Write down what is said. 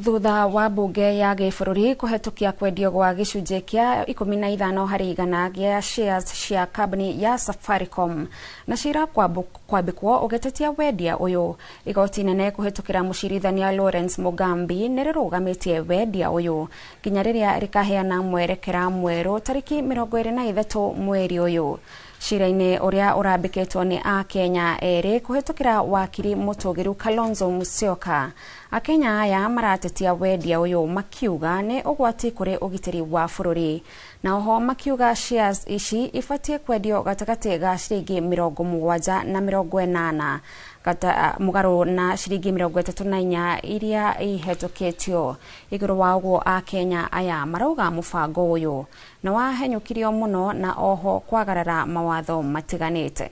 Thutha wa mbunge ya gĩbũrũri kũhetũkia kwendio gwa gĩcunjĩ kĩa 15% gĩa shares cia kambuni ya Safaricom na cira kwambĩkwo ũgĩtetia wendia ũyũ, igoti inene kũhetũkĩra mũcirithania Lawrence Mugambi nĩ rĩrũgamĩtie wendia ũyũ nginya rĩrĩa rĩkaheana mwerekera mwerũ tarĩki 23 mweri ũyũ. Cira-inĩ ũrĩa ũrambĩkĩtwo nĩ Akenya erĩ kũhetũkĩra wakiri mũtũgĩru Kalonzo Musyoka, Akenya aya maratetia wendia ũyũ makiuga nĩ ũgwati kũrĩ ũgitĩri wa bũrũri, na oho makiuga shares ici ibatiĩ kwendio gatagatĩ ga ciringi 70 na 80 mũgarũ na ciringi 34 iria ihetũkĩtio. Igũrũ wa ũguo, Akenya aya marauga mũbango ũyũ nĩ wahenyũkirio mũno na oho kwagarara mawatho matiganĩte.